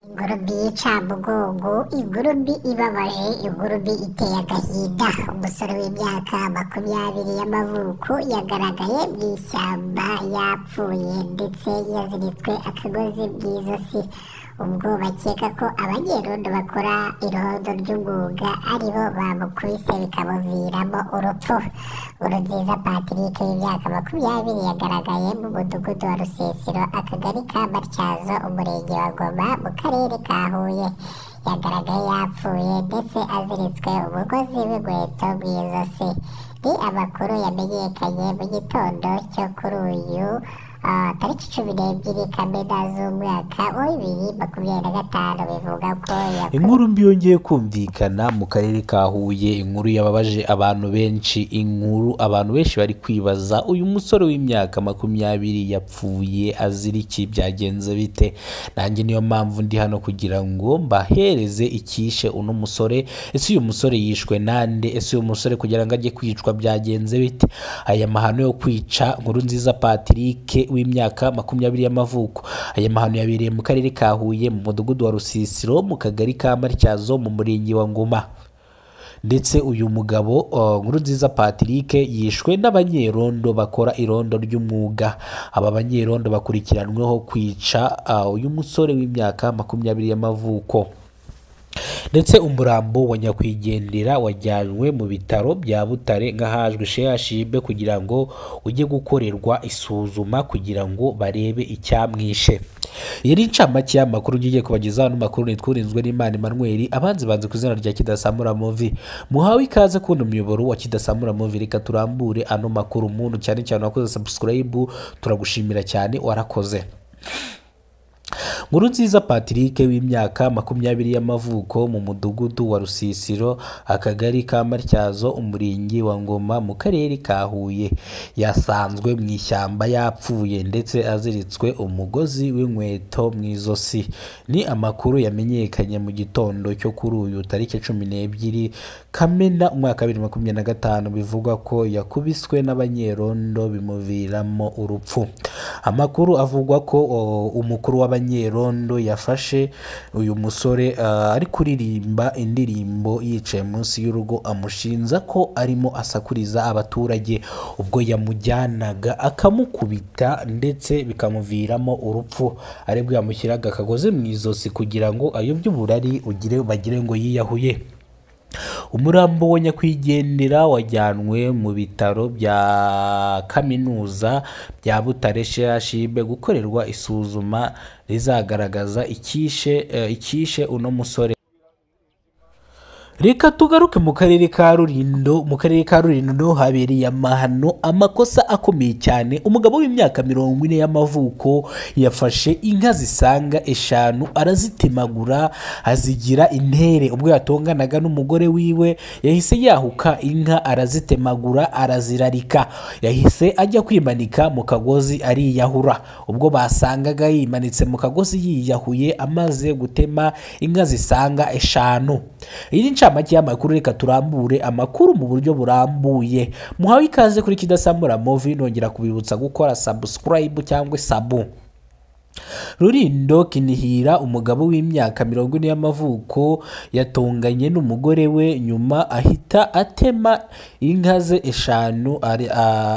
Inkuru mbi y'incamugongo, inkuru mbi ibabaje, inkuru mbi iteye agahinda. Umusore w'imyaka 20 y'amavuko yagaragaye mu ishyamba yapfuye ndetse yaziritswe akagozi mu ijosi, ubwo bakeka ko abanyerondo bakora irondo ry'umwuga aribo bamukubise bikamuviramo urupfu. Nkurunziza Patrick w'imyaka 20 yagaragaye mu mudugudu wa Rusesero, akagari ka Matyazo, umurenge wa Ngoma, mu karere ka Huye. Yagaragaye yapfuye ndetse aziritswe umugozi w'inkweto mu ijosi. Ni amakuru yamenyekanye mu gitondo cyo kuri uyu tariki 12 Kamena z'umwaka wa 2025, bivuga ko Inkuru mbi yongeye kumvikana mu karere ka Huye, inkuru yababaje abantu benshi, inkuru abantu benshi bari kwibaza: uyu musore w'imyaka 20 yapfuye azira iki? Byagenze bite? Nanjye niyo mpamvu ndi hano kugira ngo mbahereze icyishe uno musore. Ese uyu musore yishwe nande? Ese uyu musore kugira ngo ajye kwicwa byagenze bite? Aya mahano yo kwica Nkurunziza Patrick w'imyaka 20 y'amavuko, aya mahano yabereye mu karere ka Huye, mu mudugudu wa Rusisiro, mu kagari ka Matyazo, mu murenge wa Ngoma. Ndetse uyu mugabo Nkurunziza Patrick yishwe n'abanyerondo bakora irondo ry'umwuga. Aba banyerondo bakurikiranweho kwica uyu musore w'imyaka 20 y'amavuko. Ndetse umurambo wa nyakwigendera wajyanywe mu bitaro bya Butare nk'ahazwi CHUB kugira ngo ujye gukorerwa isuzuma kugira ngo barebe icyamwishe. Iyi ni incamake y'amakuru ngiye kubagezaho. Ano makuru nitwurinzwe n'Imana Emmanuel, abanzi banze ku izina rya Kidasamura Movie. Muhawe ikaze kubona umuyoboro wa Kidasamura Movie. Reka turambure ano makuru. Muntu cyane cyane wakoze subscribe, turagushimira cyane, warakoze. Nkurunziza Patrick w'imyaka 20 y'amavuko, mu mudugudu wa Rusisiro, akagari ka Matyazo, umurenge wa Ngoma, mu karere ka Huye, yasanzwe mu ishyamba yapfuye ndetse aziritswe umugozi w'inkweto mu ijosi. Ni amakuru yamenyekanye mu gitondo cyo kuri uyu tariki 12 Kamena umwaka wa 2025, bivugwa ko yakubiswe n'abanyerondo bimuviramo urupfu. Amakuru avugwa ko umukuru w'abanyerondo yafashe uyu musore ari kuririmba indirimbo yicaye munsi y'urugo, amushinja ko arimo asakuriza abaturage, ubwo yamujyanaga akamukubita ndetse bikamuviramo urupfu, aribwo yamushyiraga akagozi mu ijosi kugira ngo ayobye uburari ugire bagire ngo yiyahuye. Umurambo wa nyakwigendera wajyanwe mu bitaro bya kaminuza bya Butare CHUB gukorerwa isuzuma rizagaragaza icyishe uno musore. Reka tugaruke mu karere ka Rulindo. Mu karere ka Rulindo habereye amahano, amakosa akomeye cyane. Umugabo w'imyaka 40 y'amavuko yafashe inka zisaga 5 arazitemagura azigira intere. Ubwo yatonganaga n'umugore wiwe yahise yahuka inka arazitemagura arazirarika, yahise ajya kwimanika mu kagozi ariyahura. Ubwo basangaga yimanitse mu kagozi yiyahuye amaze gutema inka zisaga 5. Iyi ni incamake y'amakuru, reka turambure amakuru mu buryo burambuye. Muhawe ikaze kuri Kidasamura Movie, nongera kubibutsa gukora subscribe cyangwa sabu. Rulindo Kinihira, umugabo w'imyaka 40 y'amavuko, yatonganye n'umugore we nyuma ahita atema inka ze 5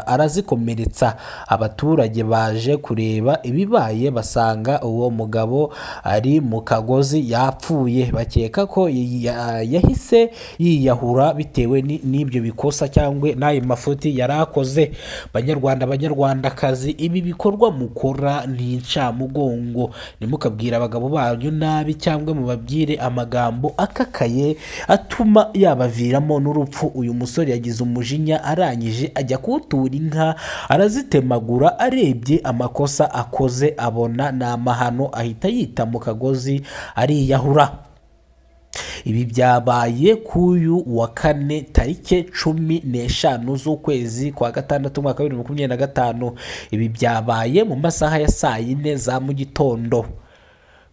arazikomeretsa. Abaturage baje kureba ibibaye basanga uwo mugabo ari mu kagozi yapfuye, bakeka ko yahise yiyahura bitewe n'ibyo bikosa cyangwa n'ayo mafuti yari akoze. Banyarwanda, banyarwandakazi, ibi bikorwa mukora ni incamugongo. Ntimukabwire abagabo banyu nabi cyangwa mubabwire amagambo akakaye atuma yabaviramo n'urupfu. Uyu musore yagize umujinya arangije ajya kuwutura inka arazitemagura, arebye amakosa akoze abona ni amahano, ahita yita mu kagozi ariyahura. Ibi byabaye k'uyu wa kane tariki 15 z'ukwezi kwa gatandatu umwaka wa 2025. Ibi byabaye mu masaha ya saa 4 za mu gitondo.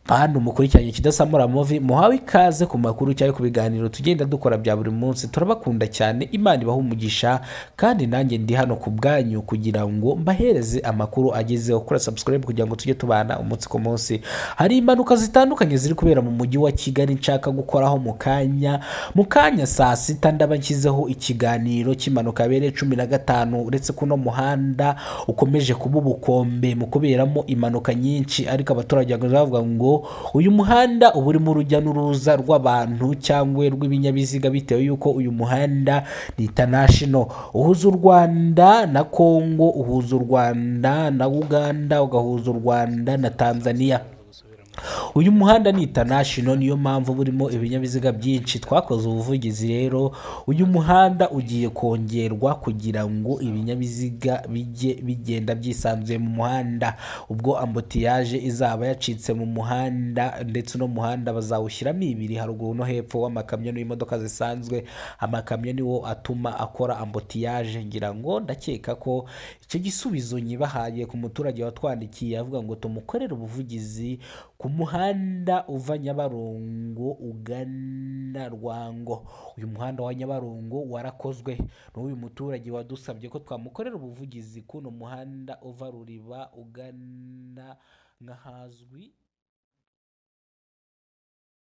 Bantu mukurikiranye Kidasamura Movie, muhawe ikaze ku makuru cyangwa ku biganiro tugenda dukora bya buri munsi. Turabakunda cyane, Imana ibaha umugisha, kandi nanjye ndi hano ku bwanyu kugira ngo mbahereze amakuru agezeho. Kora subscribe kugira ngo tujye tubana umunsi ku munsi. Hari impanuka zitandukanye ziri kubera mu mujyi wa Kigali nshaka gukoraho mu kanya. Mu kanya saa sita ndaba nshyizeho ikiganiro cy'impanuka yabereye 15, uretse ko uno muhanda ukomeje kuba ubukombe mu kuberamo impanuka nyinshi, ariko abaturage bavuga ngo uyu muhanda uba urimo urujya n'uruza rw'abantu cyangwa rw'ibinyabiziga, bitewe y'uko uyu muhanda ni international, uhuza u Rwanda na Kongo, uhuza u Rwanda na Uganda, ugahuza u Rwanda na Tanzania. Uyu muhanda ni international, niyo mpamvu burimo ibinyabiziga byinshi. Twakoze ubuvugizi rero, uyu muhanda ugiye kongerwa kugira ngo ibinyabiziga bijye bigenda byisanzuye mu muhanda. Ubwo ambutiyaje izaba yacitse mu muhanda, ndetse uno muhanda bazawushyiramo ibiri, haruguru no hepfo, w'amakamyo n'imodoka zisanzwe. Amakamyo niwo atuma akora ambutiyaje. Ngira ngo ndakeka ko icyo gisubizo nyibahaye ku muturage watwandikiye avuga ngo tumukorere ubuvugizi ku muhanda uva Nyabarongo ugana Rwango. Uyu muhanda wa Nyabarongo warakozwe n'uyu muturage wadusabye ko twamukorera ubuvugizi kuno muhanda uva Ruriba ugana nk'ahazwi.